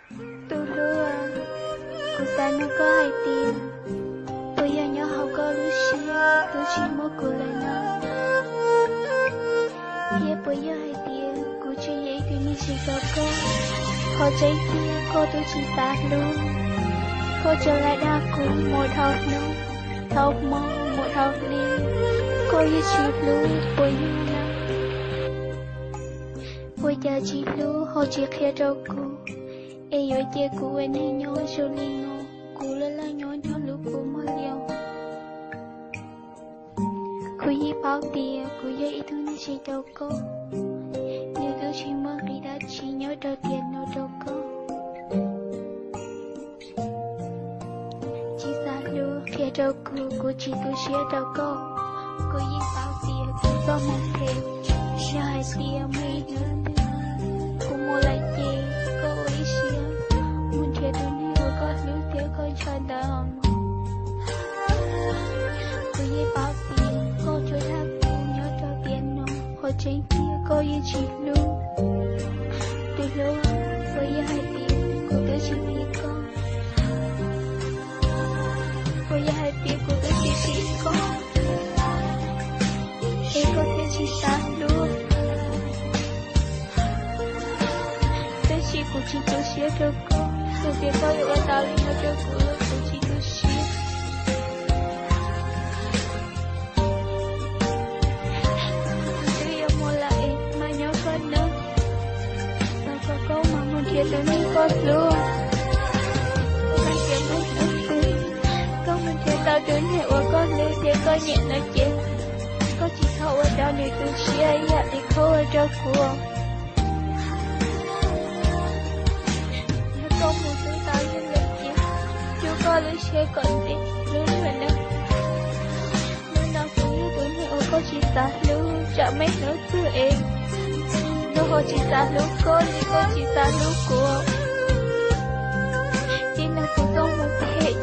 Tus hlub, kuv xav nug koj hais tias, puas yog nyob hauv koj lub siab twb tsis muaj kuv lawm no? Thiab puas yog hais tias kuv tseem yog ib tug neeg tsis tau koj? Qhov tseeb tiag koj twb tsis xav hlub, koj tsuas lam dag kuv mus dhau hnub, dhau hmo, mus dhau hli, koj yeej tsis hlub puas yog na? Ua cas tsis hlub ho tsis qhia rau kuv, es yuav cia kuv ua neeg nyob zoo li no, kuv laj laj nyob nrog hlub kuv muag li os. Kuv yeej paub tias kuv yog ib tug neeg tsis tau koj, nws twb tsis muaj nqis dab tsi nyob rau tiam no rau koj. Tsis xav hlub qhia rau kuv, kuv tsis tu siab rau koj. Kuv yeej paub tias kuv txoj hmoo phem, yog hais tias muaj ib hnub twg kuv mus lawm ces koj ua ib siab mus nrhiav tus neeg uas koj hlub thiab koj ntshaw ntawd os mog. Kuv yeej paub tias koj tsuas dag kuv nyob rau tiam no, qhov tseeb tiag koj yeej tsis hlub. Tus hlub, puas yog hais tias kuv twb tsis hlub koj? Puas yog hais tias kuv twb tsis hlub koj, es koj thiaj tsis xav hlub? Tab sis kuv tsis tu siab rau koj, txawm tias koj yuav ua tau li no rau kuv los kuv tsis tu siab. Kuv twb yuav mus lawm es mas nyob koj nawb, thov kom koj mam mus nrhiav tus neeg koj hlub. Koj mus nrhiav tau tus neeg uas koj hlub thiab koj nyiam no ces koj tsis txhob ua rau nws tu siab ib yam li koj ua rau kuv. Yog koj mus hlub tau yog lawm ces rub koj lub siab kom ntev hlub luag nawb. Hnub no kuv yog tus neeg uas koj tsis xav hlub, tsam muaj hnub twg es nws ho tsis xav hlub koj li koj tsis xav hlub kuv. Txij no kuv txoj hmoo phem